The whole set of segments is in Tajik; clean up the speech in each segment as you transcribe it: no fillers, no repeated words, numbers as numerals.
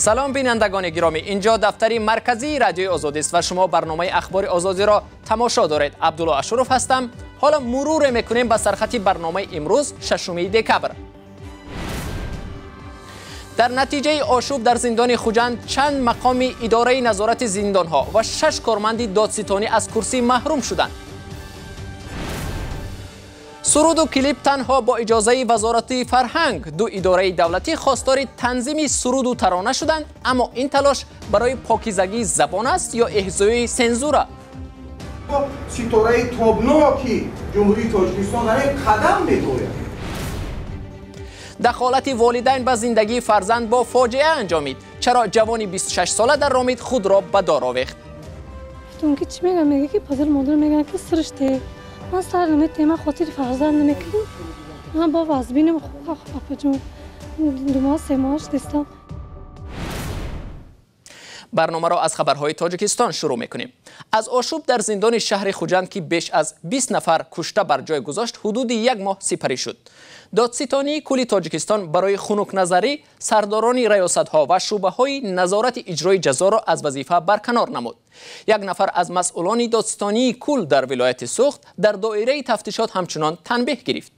Салом, бинандагони гиромӣ. Инҷо дафтари марказии Радиои Озодӣ аст ва шумо барномаи Ахбори Озодиро тамошо доред. Абдулло Ашуров ҳастам. Ҳоло муруре мекунем ба сархати барномаи имрӯз, 6 декабр. Дар натиҷаи ошӯб дар зиндони Хуҷанд чанд мақоми идораи назорати зиндонҳо ва 6 корманди додситонӣ аз курсӣ маҳрум шуданд. Суруду клип танҳо бо иҷозаи Вазорати фарҳанг. Ду идораи давлатӣ хостори танзими суруду тарона шуданд, аммо ин талош барои покизагии забон аст ё эҳзои сензура? Ситораи тобноки Ҷумҳурии Тоҷикистон дар ин қадам мегӯяд. Дахолати волидайн ба зиндагии фарзанд бо фоҷиа анҷомид. Чаро ҷавони 26 сола дар Ромид худро ба дор овехт? Гуфтам, ки чӣ мегӯям? Мега, ки падар модар мегӯянд, ки сириште. Ман сар наметем, ман хотири фарзанд намекунам. Ман бо вазбинам, апаҷон, 2 моҳ, 3 моҳ дистам. Барномаро аз хабарҳои Тоҷикистон шурӯъ мекунем. Аз ошӯб дар зиндони шаҳри Хуҷанд, ки беш аз 20 нафар кушта бар ҷой гузошт, ҳудуди як моҳ сипарӣ шуд. Додситонии кулли Тоҷикистон барои хунукназарӣ сардорони раёсатҳо ва шӯъбаҳои назорати иҷрои ҷазоро аз вазифа барканор намуд. Як нафар аз масъулони додситонии кул дар вилояти Суғд дар доираи тафтишот ҳамчунон танбеҳ гирифт.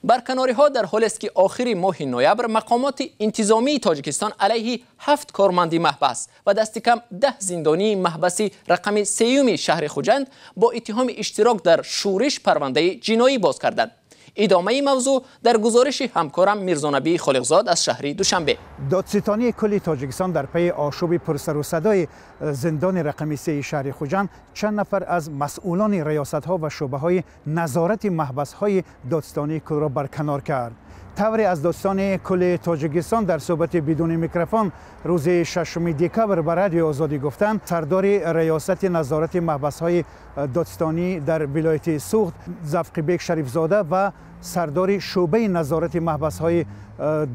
Барканориҳо дар ҳолест, ки охири моҳи ноябр мақомоти интизомии Тоҷикистон алайҳи 7 корманди маҳбас ва дасти кам 10 зиндонии маҳбаси рақами 3-юми шаҳри Хуҷанд бо иттиҳоми иштирок дар шӯриш парвандаи ҷиноӣ боз карданд. Идомаи мавзӯъ дар гузориши ҳамкорам Мирзонабии Холиқзод аз шаҳри Душанбе. Додситонии кулли Тоҷикистон дар пайи ошӯби пурсарусадои зиндони рақами 3 шаҳри Хуҷанд чанд нафар аз масъулони раёсатҳо ва шӯъбаҳои назорати маҳбасҳои додситонии кулро барканор кард. Тавре аз додситони кулли Тоҷикистон дар суҳбати бидуни микрофон рӯзи 6 декабр ба Радиои Озодӣ гуфтанд, сардори раёсати назорати маҳбасҳои додситонӣ дар вилояти Суғд Завқибек Шарифзода ва сардори шӯъбаи назорати маҳбасҳои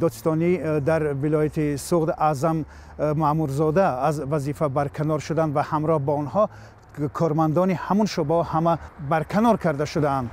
додситонӣ дар вилояти Суғд Аъзам Маъмурзода аз вазифа барканор шуданд ва ҳамроҳ бо онҳо кормандони ҳамун шӯъбаҳо ҳама барканор карда шудаанд.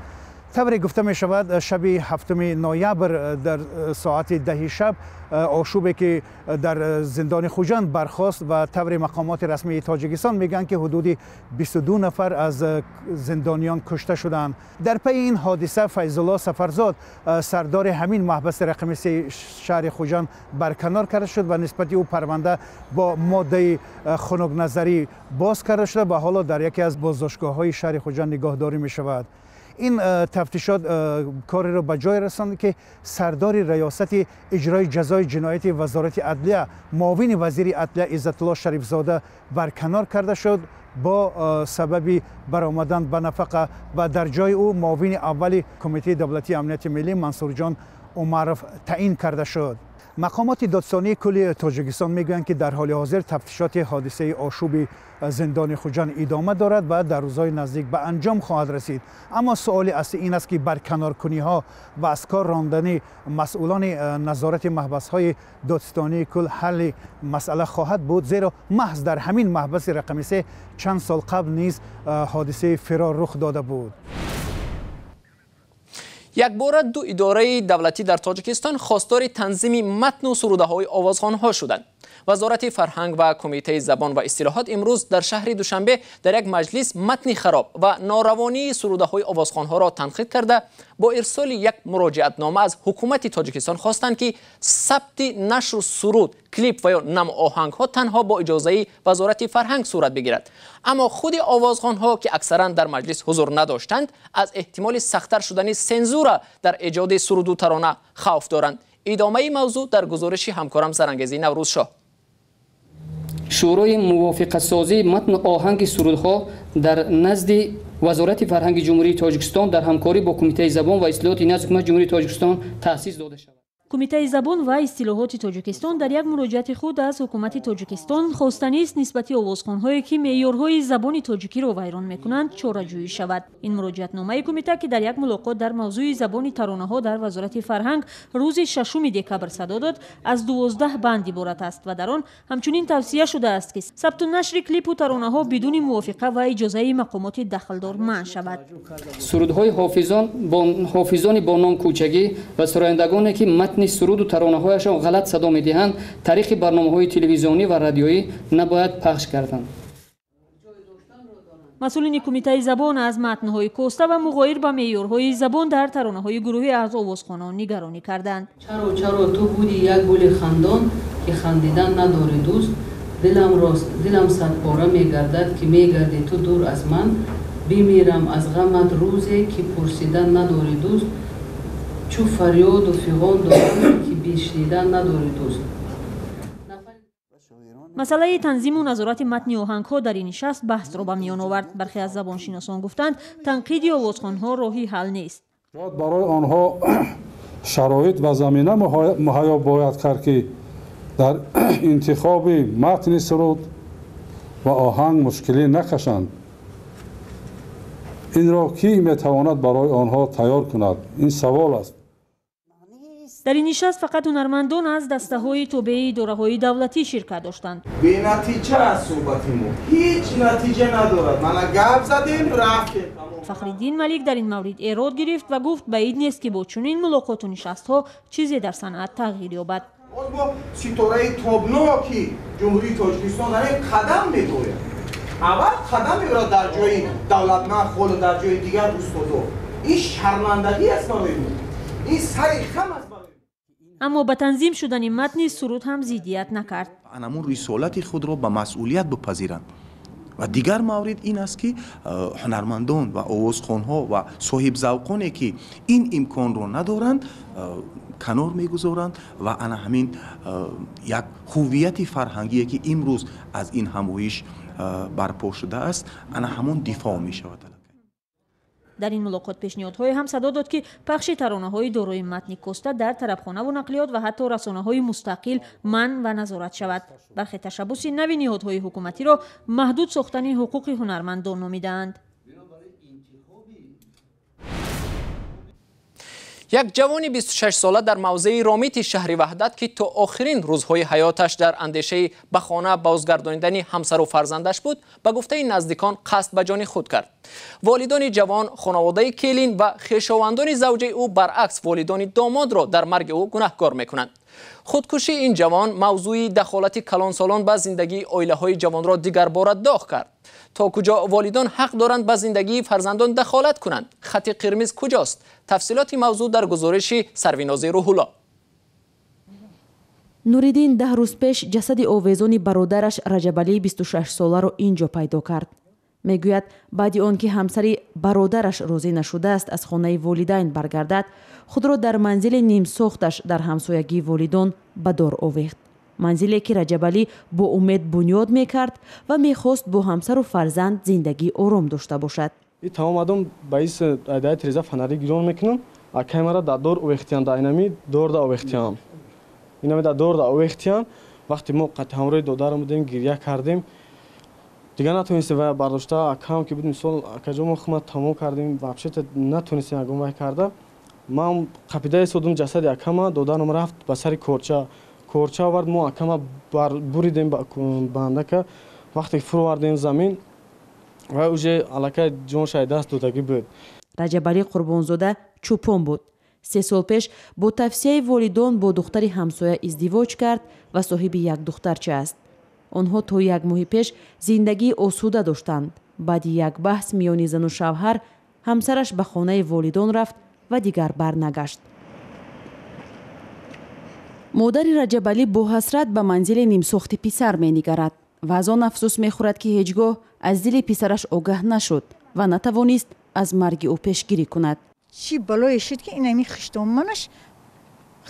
Тавре гуфта мешавад, шаби 7 ноябр дар соати 10 шаб ошӯбе ки дар зиндони Хуҷанд бархост ва тавре мақомоти расмии Тоҷикистон мегӯянд, ки ҳудуди 22 нафар аз зиндониён кушта шуданд. Дар пайи ин ҳодиса Файзулло Сафарзод, сардори ҳамин маҳбаси рақами 3 шаҳри Хуҷанд, барканор карда шуд ва нисбати ӯ парванда бо моддаи хунукназарӣ боз карда шуда ва ҳоло дар яке аз боздоштгоҳҳои шаҳри Хуҷанд нигоҳдорӣ мешавад. Ин тафтишот кореро ба ҷой расонд, ки сардори раёсати иҷрои ҷазои ҷинояти Вазорати адлия, муовини вазири адлия Иззатулло Шарифзода барканор карда шуд бо сабаби баромадан ба нафақа ва дар ҷои ӯ муовини аввали Кумитаи давлатии амнияти миллӣ Мансурҷон Умаров таъин карда шуд. Мақомоти додситонии кулли Тоҷикистон мегӯянд, ки дар ҳоли ҳозир тафтишоти ҳодисаи ошӯби зиндони Хуҷанд идома дорад ва дар рӯзҳои наздик ба анҷом хоҳад расид. Аммо суоли аслӣ ин аст, ки барканоркуниҳо ва аз кор рондани масъулони назорати маҳбасҳои додситонии кул ҳалли масъала хоҳад буд, зеро маҳз дар ҳамин маҳбаси рақами 3 чанд сол қабл низ ҳодисаи фирор рух дода буд. Якбора ду идораи давлатӣ дар Тоҷикистон хостори танзими матну сурудаҳои овозхонҳо шуданд. Вазорати фарҳанг ва Кумитаи забон ва истилоҳот имрӯз дар шаҳри Душанбе дар як маҷлис матни хароб ва норавонии сурудаҳои овозхонҳоро танқид карда, бо ирсоли як муроҷиатнома аз ҳукумати Тоҷикистон хостанд, ки сабти нашру суруд, клип ва ё намоҳангҳо танҳо бо иҷозаи Вазорати фарҳанг сурат бигирад. Аммо худи овозхонҳо, ки аксаран дар маҷлис ҳузур надоштанд, аз эҳтимоли сахттар шудани сензура дар эҷоди суруду тарона хавф доранд. Идомаи мавзӯъ дар гузориши ҳамкорам Сарангези Наврӯзшоҳ. Шӯрои мувофиқатсозии матну оҳанги сурудҳо дар назди Вазорати фарҳанги Ҷумҳурии Тоҷикистон дар ҳамкорӣ бо Кумитаи забон ва истилоҳоти назди Ҳукумати Ҷумҳурии Тоҷикистон таъсис дода шавад. Кумитаи забон ва истилоҳоти Тоҷикистон дар як муроҷиати худ аз ҳукумати Тоҷикистон хостанист, нисбати овозхонҳое, ки меъёрҳои забони тоҷикиро вайрон мекунанд, чораҷӯӣ шавад. Ин муроҷиатномаи кумита, ки дар як мулоқот дар мавзӯи забони таронаҳо дар Вазорати фарҳанг рӯзи 6 декабр садо дод, аз 12 банд иборат аст ва дар он ҳамчунин тавсия шудааст, ки сабту нашри клипу таронаҳо бидуни мувофиқа ва иҷозаи мақомоти дахлдор манъ шавад. Сурудҳои ҳофизони бо ном кӯчагӣ ва сарояндагоне, ки матни матни суруду таронаҳояшон ғалат садо медиҳанд, тариқи барномаҳои телевизионӣ ва радиоӣ набояд пахш карданд. Масъулини кумитаи забон аз матнҳои коста ва муғоир ба меъёрҳои забон дар таронаҳои гурӯҳӣ аз овозхонон нигаронӣ карданд. Чаро, чаро ту буди як гули хандон, ки хандидан надорӣ дӯст, дилам садпора мегардад, ки мегардӣ ту дур аз ман, бимирам аз ғамат рӯзе, ки пурсидан надорӣ дӯст, чу фарёду фиғон дорӣ, ки бишнидан надорӣ дӯст. Масъалаи танзиму назорати матни оҳангҳо дар ин нишаст баҳсро ба миён овард. Бархе аз забоншиносон гуфтанд, танқиди овозхонҳо роҳи ҳал нест. Бояд барои онҳо шароит ва замина муҳайё бояд кард, ки дар интихоби матни суруд ва оҳанг мушкилӣ накашанд. Инро кӣ метавонад барои онҳо тайёр кунад? Ин савол аст. Дар ин нишаст фақат ҳунармандон аз дастаҳои тобеи идораҳои давлатӣ ширкат доштанд. Бенатиҷа аст суҳбати мо, ҳеҷ натиҷа надорад. Мана гап задем, рафтем. Фахриддин Малик дар ин маврид эрод гирифт ва гуфт, баид нест, ки бо чунин мулоқоту нишастҳо чизе дар санъат тағйир ёбад. Боз бо ситораи тобноки Ҷумҳурии Тоҷикистон дар ин қадам мебояд. Аввал қадам мебарад дар ҷои давлатманд холу дар ҷои дигар устодо. Ин шармандагӣ аст барои мо, ин сари хам аст. Аммо ба танзим шудани матни суруд ҳам зиддият накард. Анамун рисолати худро ба масъулият бипазиранд. Ва дигар маврид ин аст, ки ҳунармандон ва овозхонҳо ва соҳибзавқоне, ки ин имконро надоранд, канор мегузоранд ва ана ҳамин як ҳуввияти фарҳангие, ки имрӯз аз ин ҳамоиш барпо шудааст, ана ҳамон дифоъ мешавад. Дар ин мулоқот пешниҳодҳое ҳам садо дод, ки пахши таронаҳои дорои матни коста дар тарабхонаву нақлиёт ва ҳатто расонаҳои мустақил манъ ва назорат шавад. Бархе ташаббуси нави ниҳодҳои ҳукуматиро маҳдуд сохтани ҳуқуқи ҳунармандон номидаанд. Як ҷавони 26-сола дар мавзеи Ромити шаҳри Ваҳдат, ки то охирин рӯзҳои ҳаёташ дар андешаи ба хона бозгардонидани ҳамсару фарзандаш буд, ба гуфтаи наздикон қасд ба ҷони худ кард. Волидони ҷавон, хонаводаи келин ва хешовандони завҷаи ӯ баръакс волидони домодро дар марги ӯ гунаҳкор мекунанд. Худкушии ин ҷавон мавзӯи дахолати калонсолон ба зиндагии оилаҳои ҷавонро дигарбора доғ кард. То куҷо волидон ҳақ доранд ба зиндагии фарзандон дахолат кунанд? Хати қирмиз куҷост? Тафсилоти мавзӯъ дар гузориши Сарвинози Рӯҳулло. Нуриддин 10 рӯз пеш ҷасади овезони бародараш Раҷабалии 26-соларо ин ҷо пайдо кард. Мегӯяд, баъди он ки ҳамсари бародараш розӣ нашудааст аз хонаи волидайн баргардад, худро дар манзили нимсохташ дар ҳамсоягии волидон ба дор овехт. Манзиле ки Раҷабалӣ бо умед бунёд мекард ва мехост бо ҳамсару фарзанд зиндагии ором дошта бошад. Тамом одам ба ис айдаи тиреза фонари гирон мекунам, акай мара дар дор овехтиян, дар инами дорда овехтиян. Инами дар дорда овехтиян. Вақте мо қати ҳамроҳи додарам будем, гиря кардем. Дигар натонистем вай бардошта, акам ки буд, мисол, акаҷо мо худмат тамом кардем, вообще-то натонистем ягон вай карда. Ман қапида истодум ҷасади акама, додарам рафт ба сари корча. Корча овард, мо акама буридем бандака. Вақте фуровардем замин, вай уже аллакай ҷоншай даст додагӣ буд. Раҷабалӣ Қурбонзода чӯпон буд. 3 сол пеш бо тавсияи волидон бо духтари ҳамсоя издивоҷ кард ва соҳиби як духтарча аст. Онҳо то як моҳи пеш зиндагии осуда доштанд. Баъди як баҳс миёни зану шавҳар, ҳамсараш ба хонаи волидон рафт ва дигар барнагашт. Модари Раҷабалӣ бо ҳасрат ба манзили нимсохти писар менигарад ва аз он афсӯс мехӯрад, ки ҳеҷ гоҳ аз дили писараш огаҳ нашуд ва натавонист аз марги ӯ пешгирӣ кунад. Чӣ балое шуд, ки инами хиштоманаш,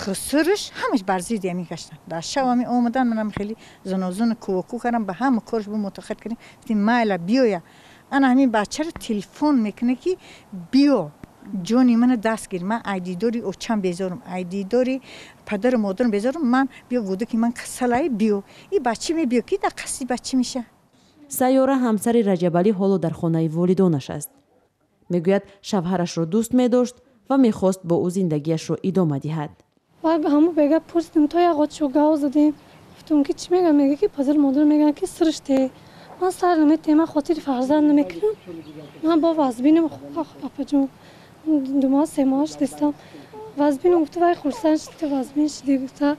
хусураш ҳамаш бар зидди ами гаштан. Дар шав ами омадан, манам хеле зунозуну кӯвоку кардам, ба ҳама корш бу мутақад кардем. Гуфтем, майла биёя. Ана ҳамин бачаро телефон мекунад, ки биё, ҷони мана даст гир, ман ай дидори очам безорам, ай дидори падару модарам безорам, ман биё, гуду ки ман касалай, биё. И бача мебиё, ки дар қасди бача меша. Сайёра ҳамсари Раҷабалӣ ҳоло дар хонаи волидонаш аст. Мегӯяд, шавҳарашро дӯст медошт ва мехост бо ӯ зиндагиашро идома диҳад. Ҳаму бега пурсидем, то як отшо гав задем. Гуфтум, ки чӣ мегӯям? Мега, ки падару модар мегӯянд, ки сириште. Ман сар наметем, ман хотири фарзанд намекунам. Ман бо вазбинам, апаҷон, 2 моҳ, 3 моҳ дистам. Вазбин гуфта вай хурсанд шуд, вазбин шуди гуфта.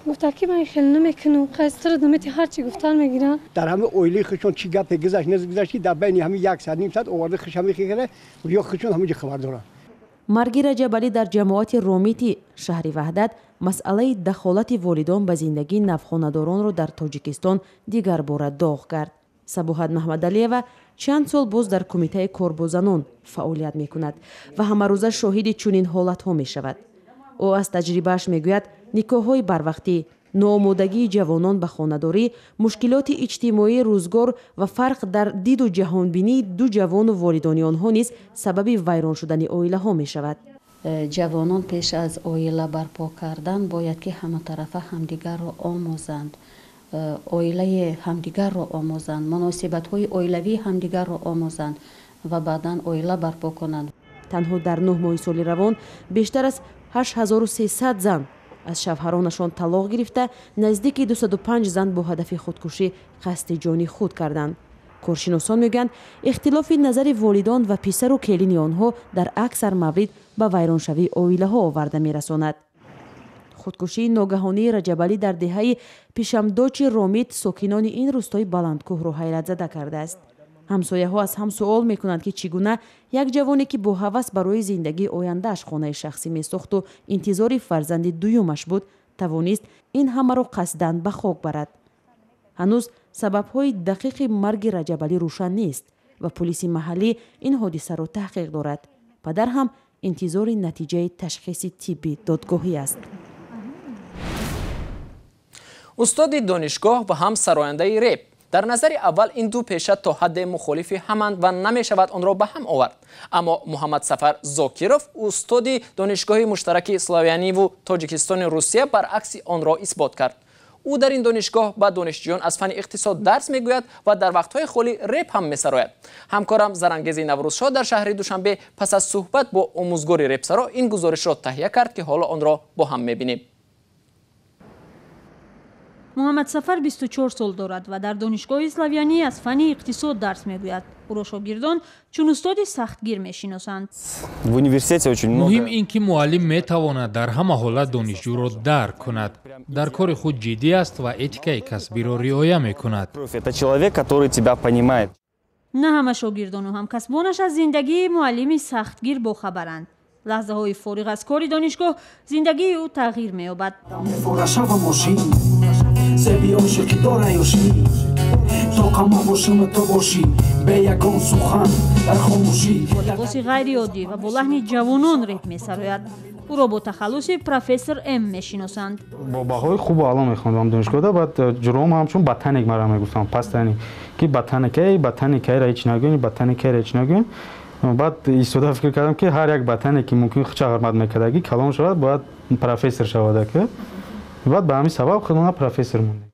Гуфта ки ман хеле намекунам, қайсар намети ҳарчи гуфтан мегирам. Дар ҳама оилаи худшон чӣ гапе гузашт, нагузашт, ки дар байни ҳамин як соат, ним соат оварда хуш ҳамин хекара, ё худшон ҳамин ҷо хабар доранд. Марги Раҷабалӣ дар ҷамоати Ромити шаҳри Ваҳдат масъалаи дахолати волидон ба зиндагии навхонадоронро дар Тоҷикистон дигарбора доғ кард. Сабоҳат Маҳмадалиева чанд сол боз дар кумитаи кор бо занон фаъолият мекунад ва ҳамарӯза шоҳиди чунин ҳолатҳо мешавад. Ӯ аз таҷрибааш мегӯяд, никоҳҳои барвақтӣ, ноомодагии ҷавонон ба хонадорӣ, мушкилоти иҷтимоии рӯзгор ва фарқ дар диду ҷаҳонбинии ду ҷавону волидони онҳо низ сабаби вайрон шудани оилаҳо мешавад. Ҷавонон пеш аз оила барпо кардан бояд ки ҳаматарафа ҳамдигарро омӯзанд, оилаи ҳамдигарро омӯзанд, муносибатҳои оилавии ҳамдигарро омӯзанд ва баъдан оила барпо кунанд. Танҳо дар 9 моҳи соли равон бештар аз 8300 зан аз шавҳаронашон талоқ гирифта, наздики 205 зан бо ҳадафи худкушӣ қасди ҷони худ карданд. Коршиносон мегӯянд, ихтилофи назари волидон ва писару келини онҳо дар аксар маврид ба вайроншавии оилаҳо оварда мерасонад. Худкушии ногаҳонии Раҷабалӣ дар деҳаи Пишамдочи Ромит сокинони ин рӯстои баландкӯҳро ҳайратзада кардааст. Ҳамсояҳо аз ҳам суол мекунанд, ки чӣ гуна як ҷавоне, ки бо ҳавас барои зиндагии ояндааш хонаи шахсӣ месохту интизори фарзанди дуюмаш буд, тавонист ин ҳамаро қасдан ба хок барад. Ҳанӯз сабабҳои дақиқи марги Раҷабалӣ рӯшан нест ва пулиси маҳаллӣ ин ҳодисаро таҳқиқ дорад. Падар ҳам интизори натиҷаи ташхиси тибби додгоҳӣ аст. Устоди донишгоҳ ва ҳам сарояндаи реп. Дар назари аввал ин ду пеша то ҳадде мухолифи ҳаманд ва намешавад онро ба ҳам овард. Аммо Муҳаммадсафар Зокиров, устоди донишгоҳи муштараки славяниву Тоҷикистони Русия, баръакси онро исбот кард. Ӯ дар ин донишгоҳ ба донишҷӯён аз фани иқтисод дарс мегӯяд ва дар вақтҳои холӣ реп ҳам месарояд. Ҳамкорам Зарангези Наврӯзшоҳ дар шаҳри Душанбе пас аз суҳбат бо омӯзгори репсаро ин гузоришро таҳия кард, ки ҳоло онро бо ҳам мебинем. Муҳаммадсафар 24 сол дорад ва дар донишгоҳи славянӣ аз фани иқтисод дарс мегӯяд. Ӯро шогирдон чун устоди сахтгир мешиносанд. Муҳим ин ки муаллим метавонад дар ҳама ҳолат донишҷӯро дарк кунад. Дар кори худ ҷиддӣ аст ва этикаи касбиро риоя мекунад. На ҳама шогирдону ҳамкасбонаш аз зиндагии муаллими сахтгир бохабаранд. Лаҳзаҳои фориғ аз кори донишгоҳ зиндагии ӯ тағйир меёбад. Бо либоси ғайриоддӣ ва бо лаҳни ҷавонон реп месарояд. Ӯро бо тахаллуси профессор М мешиносанд. Бо баҳои хубу аъло мехондам донишгоҳда, баъд ҷуроам ҳамчун ботаник мара мегуфтам, пастаник ки ботаникаи ботаникаира ҳеч нагӯем, ботаникаира ҳеч нагӯем. Баъд истода фикр кардам, ки ҳар як ботаник ки мумкин худша ҳурмат мекардагӣ калон шавад, бояд профессор шавад. Баъд ба ҳамин сабаб худмона профессор мондем.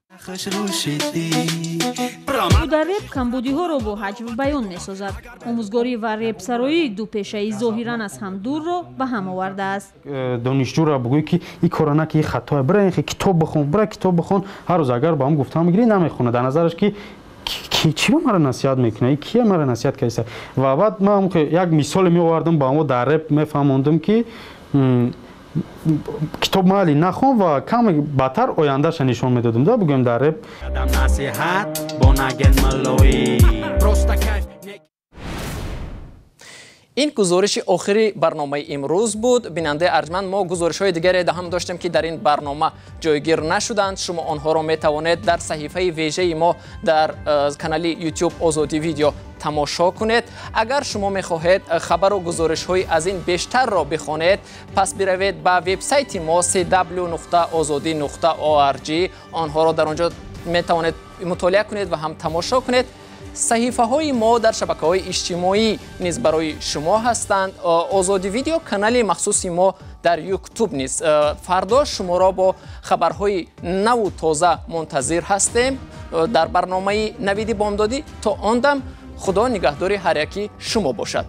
Ӯ дар реп камбудиҳоро бо ҳаҷв баён месозад. Омӯзгорӣ ва репсароӣ ду пешаи зоҳиран аз ҳам дурро ба ҳам овардааст. Донишҷӯро бигӯй, ки ин кора на, ки ин хатоя, бира ин китоб бихон, бира китоб бихон. Ҳар рӯз агар ба ҳам гуфтам мегирӣ, намехонад. Дар назараш ки чиро мара насиҳат мекунад, кия мара насиҳат кардааст. Ва баъд ман як мисоле меовардам ба ҳамо дар реп мефаҳмондам, ки китоб майли нахон ва каме баъдтар ояндаша нишон медодам, да бигӯем дар реп. Ин гузориши охири барномаи имрӯз буд. Бинандаи арҷманд, мо гузоришҳои дигаре ҳам доштем, ки дар ин барнома ҷойгир нашуданд. Шумо онҳоро метавонед дар саҳифаи вежаи мо дар канали YouTube Озодӣ Видео тамошо кунед. Агар шумо мехоҳед хабару гузоришҳои аз ин бештарро бихонед, пас биравед ба вебсайти мо cw.ozodi.org. Онҳоро дар он ҷо метавонед мутолиа кунед ва ҳам тамошо кунед. Саҳифаҳои мо дар шабакаҳои иҷтимоӣ низ барои шумо ҳастанд. Озодӣ Видео канали махсуси мо дар YouTube низ. Фардо шуморо бо хабарҳои наву тоза мунтазир ҳастем дар барномаи Навиди бомдодӣ. То он дам Худо нигаҳдори ҳар яки шумо бошад.